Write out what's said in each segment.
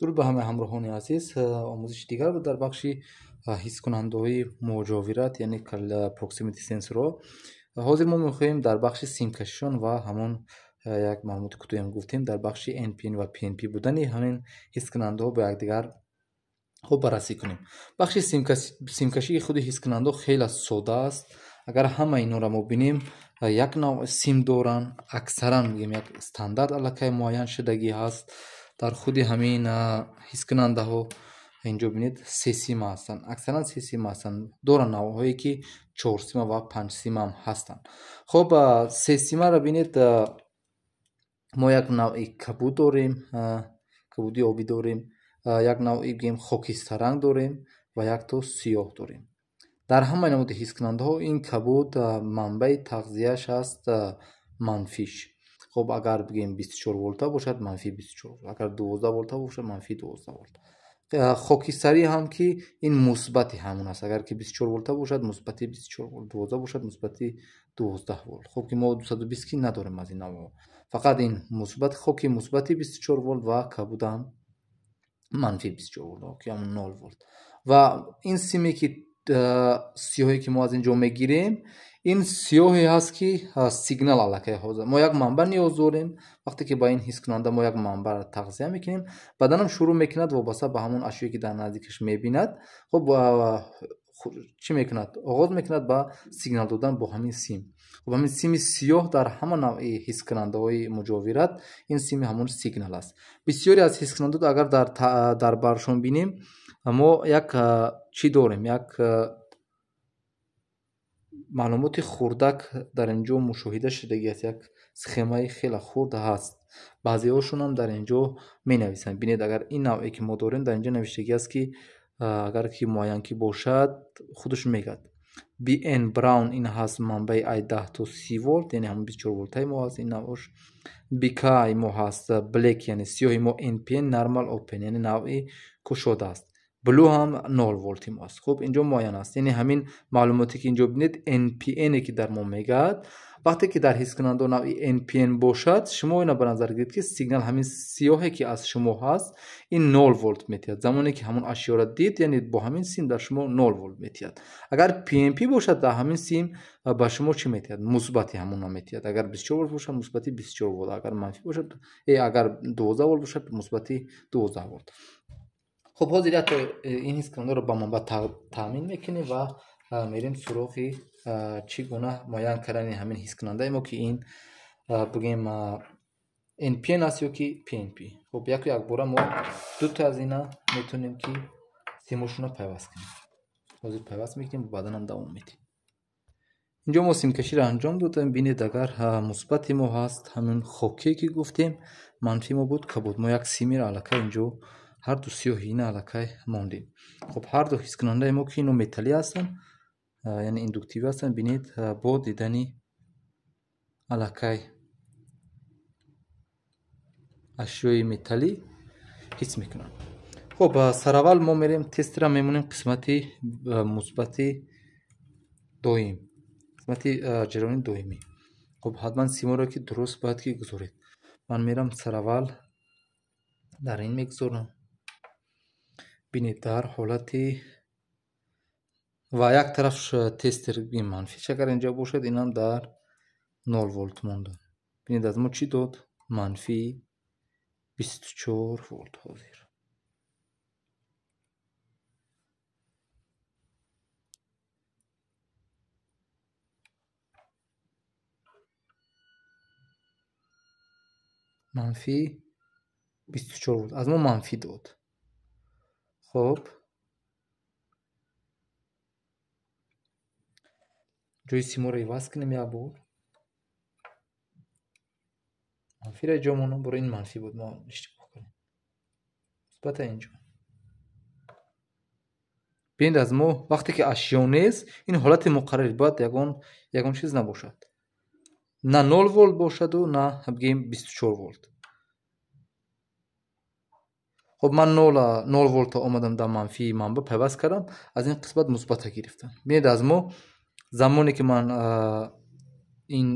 Дуруд ба ҳамаи ҳамроҳони азиз. Омӯзиши дигар буд дар бахши ҳиссикунандаҳои муҷовират, яъне proximity сенсорҳо. Ҳозир мо мехоҳем дар бахши симкашишон ва ҳамон як маълумоти кӯтоҳем гуфтем дар бахши NPN ва PNP будани ҳамин ҳиссикунандаҳо бо якдигар хуб баррасӣ кунем. Бахши симкашии худи ҳиссикунандаҳо хеле сода аст. Агар ҳама инҳоро мо бинем, як навъ сим доранд, аксаран мегӯем як стандарт аллакай муайян шудагӣ ҳаст. Дар худи ҳамин ҳиссикунандаҳо инҷо бинед се сима ҳастанд, аксаран се сима ҳастанд. Доранд навъҳое ки чор сима ва панҷ сима ҳам ҳастанд. Хуб, се симаро бинед, мо як навъи кабуд дорем, кабуди обӣ дорем, як навъи бигем хокистаранг дорем ва якто сиёҳ дорем. Дар ҳамаи намуди ҳиссикунандаҳо ин кабуд манбаи тағзияш аст манфиш. Хуб, агар бигем 24 волта бошад, манфи 24 волт, агар 12 волта бошад, манфи 12 волт. Хокистарӣ ҳам ки ин мусбати ҳамон аст. Агар ки 24 волта бошад, мусбати 24 волт, 12 бошад, мусбати 12 волт. Хуб ки мо 220 ки надорем аз ин навъҳо. Фақат ин мусбат хоки мусбати 24 волт ва кабудам манфи 24 волт, ки ҳамон 0 волт. Ва ин симе ки сиёҳе ки мо аз ин ҷо мегирем, ин сиёҳе ҳаст ки сигнал аллакай ҳозир. Мо як манбаъ ниёз дорем. Вақте ки ба ин ҳиссикунанда мо як манбаъро тағзия мекунем, баданам шурӯъ мекунад вобаста ба ҳамон ашёе ки дар наздикаш мебинад. Хуб, чӣ мекунад? Оғоз мекунад ба сигнал додан бо ҳамин сим. Хуб, ҳамин сими сиёҳ дар ҳама навъи ҳиссикунандаҳои муҷовират ин сими ҳамон сигнал аст. Бисёре аз ҳиссикунандаҳо агар дар баршон бинем, мо як чӣ дорем? Як маълумоти хурдак дар ин ҷо мушоҳида шудагӣ аст. Як схемаи хеле хурд ҳаст. Баъзеҳошонам дар ин ҷо менависанд. Бинед, агар ин навъе ки мо дорем, дар ин ҷо навиштагӣ аст ки агар ки муайян ки бошад, худаш мегӯяд. BN Brown ин ҳаст манбаи ай 10 то 30 волт, яъне ҳамон 24 волтаи мо ҳаст ин навъош. BK мо ҳаст Black, яъне сиёҳи мо NPN Normal Open, яъне навъи кушода аст. Blue ҳам 0 волти мо аст. Хуб, инҷо муайян аст. Яъне ҳамин маълумоте ки инҷо бинед, NPN ки дар мо мегӯяд, вақте ки дар ҳиссикунандаҳо навъи NPN бошад, шумо ина ба назар гиред ки сигнал ҳамин сиёҳе ки аз шумо ҳаст, ин 0 волт метиҳад. Замоне ки ҳамон ашёро дид, яъне бо ҳамин сим дар шумо 0 волт метиҳад. Агар PNP бошад, дар ҳамин сим ба шумо чӣ метиҳад? Мусбати ҳамонро метиҳад. Агар 24 волт бошад, мусбати 24 волт, агар манфӣ бошад, агар 12 волт бошад, мусбати 12 волт. Хуб, ҳозир ҳатто ин ҳиссикунандаро ба манбаъ таъмин мекунем ва мерем суроғи чӣ гуна муайян кардани ҳамин ҳиссикунандаи мо, ки ин бигем NPN аст ё ки PNP. Хуб, яку якбора мо дута аз ина метавонем ки симошонро пайваст кунем. Ҳозир пайваст мекунем, баъдан ҳам давом медиҳем. Инҷо мо симкаширо анҷом додем. Бинед, агар мусбати мо ҳаст ҳамин хокие ки гуфтем, манфи мо буд кабуд. Мо як симиро аллакай инҷо ҳар ду сиёҳи ина аллакай мондем. Хуб, ҳар ду ҳиссикунандаи мо ки ино металлӣ ҳастанд, яъне индуктивӣ ҳастанд, бинед бо дидани аллакай ашёи металлӣ ҳис мекунанд. Хуб, сараввал мо мерем тестера мемонем қисмати мусбати доим, қисмати ҷараёни доимӣ. Хуб, ҳатман симоро ки дуруст бояд ки гузоред. Ман мерам сараввал дар ин мегузорам. Бинед, дар ҳолати ва як тараф тестер манфиш агар инҷо бошад, инам дар 0 волт монда. Бинед, аз мо чӣ дод? Манфи 24 волт ҳозир. Манфи 24 волт. Аз мо манфӣ дод. Хуб, ҷои симоро иваз кунем як бор. Манфиро ҷо монам, боро ин манфӣ буд, мо иштибоҳ кардем. Мусбата инҷо. Бинед, аз мо вақте ки ашё нест, ин ҳолати муқаррарӣ бояд ягон чиз набошад. На 0 волт бошаду, на бигем 24 волт. Хуб, ман 0 волта омадам дар манфии манбаъ пайваст кардам, аз ин қисмат мусбата гирифтам. Бинед, аз мо замоне ки ман ин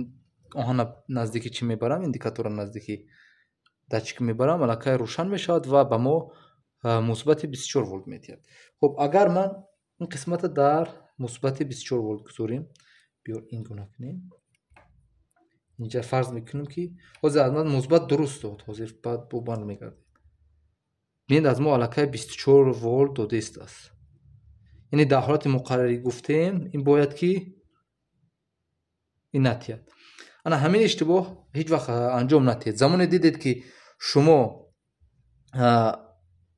оҳана наздики чӣ мебарам, индикатора наздики датчик мебарам, аллакай рӯшан мешавад ва ба мо мусбати 24 волт медиҳад. Хуб, агар ман ин қисмата дар мусбати 24 волт гузорем, биёр ин гуна кунем. Инҷа фарз мекунем, ки ҳозир аз ман мусбат дуруст дод, ҳозир баъд бо банд мегардем. Бинед, аз мо аллакай 24 волт додааст. Яъне дар ҳолати муқаррарӣ гуфтем, ин бояд ки ин натиҳад. Ана ҳамин иштибоҳ ҳеҷ вақт анҷом натиҳед. Замоне дидед, ки шумо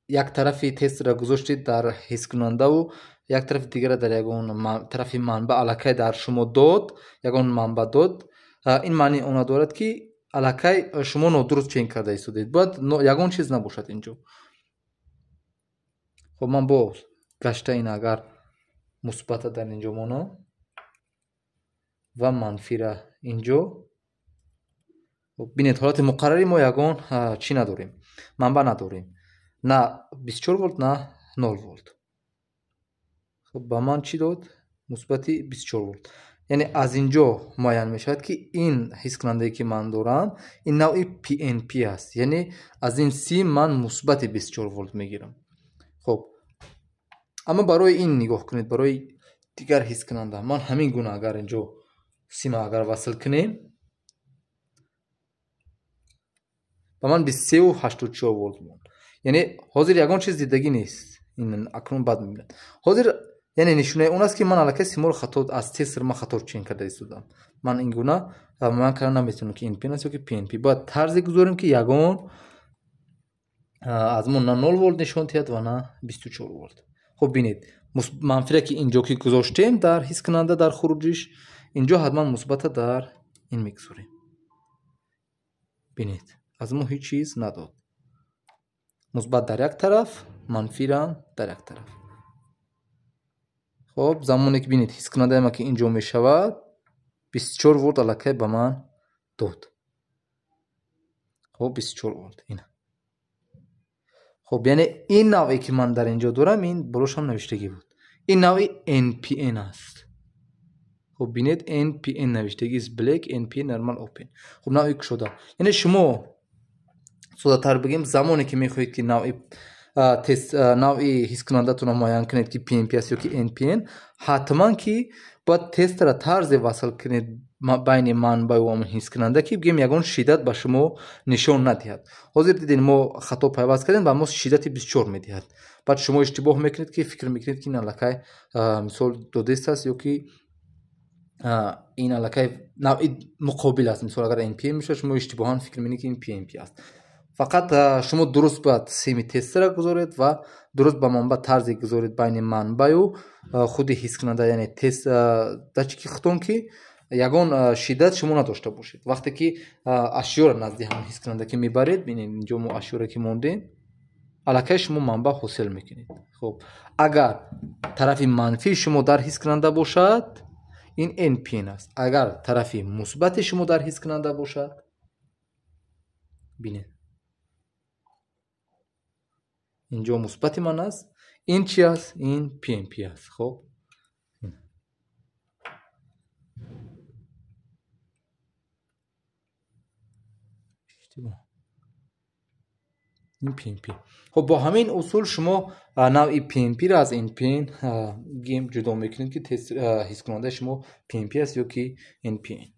як тарафи тестро гузоштед дар ҳискунандаву як тарафи дигара дар ягон тарафи манбаъ аллакай дар шумо дод, ягон манбаъ дод, ин маънии она дорад, ки аллакай шумо нодуруст чен карда истодед. Бояд ягон чиз набошад инҷо. Хуб, ман боз гашта ин агар мусбата дар инҷо монам ва манфира инҷо. Бинед, ҳолати муқаррарӣ мо ягон чӣ надорем, манбаъ надорем, на 24 волт, на 0 волт. Хуб, ба ман чӣ дод? Мусбати 24 волт. Яъне аз инҷо муайян мешавад, ки ин ҳискунандае, ки ман дорам, ин навъи PNP аст. Яъне аз ин сим ман мусбати 24 волт мегирам. Хуб, аммо барои ин нигоҳ кунед, барои дигар ҳискунанда ман ҳамин гуна агар инҷо сима агар васл кунем, ба ман 23,84 волт монд. Яъне ҳозир ягон чиз дидагӣ нест. Ин акнун бад мебинад. Ҳозир яъне нишонаи он аст, ки ман аллакай симоро хато аз тестер ман хато чен карда истодам. Ман ин гуна ман карда наметавонам, ки NPN аст ё ки PNP. Бояд тарзе гузорем, ки ягон аз мо на 0 волт нишон диҳад ва на 24 волт. Хуб, бинед, манфире, ки инҷо ки гузоштем дар ҳискунанда дар хуруҷиш, инҷо ҳатман мусбата дар ин мегузорем. Бинед, аз мо ҳеҷ чиз надод. Мусбат дар як тараф, манфирам дар як тараф. Хуб, замоне ки бинед, ҳискунандаи ман ки инҷо мешавад, 24 волт аллакай ба ман дод. Хуб, 24 волт ина. Хуб, яъне ин навъе, ки ман дар инҷо дорам, ин болошам навиштагӣ буд. Ин навъи NPN аст. Хуб, бинед, NPN навиштагӣ аст, Black NPN Normal Open. Хуб, навъи кушода. Яъне шумо соддатар бигем, замоне ки мехоҳед, ки навъи тест, навъи ҳискунандатонро муайян кунед, ки PNP аст ё ки NPN, ҳатман ки бояд тестро тарзе васл кунед байни манбаъу ҳамон ҳискунанда, ки бигем ягон шиддат ба шумо нишон надиҳад. Ҳозир дидед, мо хато пайваст кардем ва мо шиддати 24 медиҳад. Баъд шумо иштибоҳ мекунед, ки фикр мекунед, ки ин аллакай мисол додест аст ё ки ин аллакай навъи муқобил аст. Мисол, агар NPN мешавад, шумо иштибоҳан фикр мекунед, ки ин PNP аст. Фақат шумо дуруст бояд сими тестера гузоред ва дуруст ба манбаъ тарзе гузоред байни манбаъю худи ҳискунанда, яъне тест датчики худтон, ки ягон шиддат шумо надошта бошед. Вақте ки ашёро назди ҳамон ҳискунанда ки мебаред, бинед, инҷо мо ашёро ки мондем, аллакай шумо манбаъ ҳосил мекунед. Хуб, агар тарафи манфии шумо дар ҳискунанда бошад, ин NPN аст. Агар тарафи мусбати шумо дар ҳискунанда бошад, бинед, инҷо мусбати ман аст, ин чи аст? Ин PNP аст. Хуб, ин PNP. Хуб, бо ҳамин усул шумо навъи PNP-ро аз NPN гем ҷудо мекунед, ки ҳискунандаи шумо PNP аст ё ки NPN.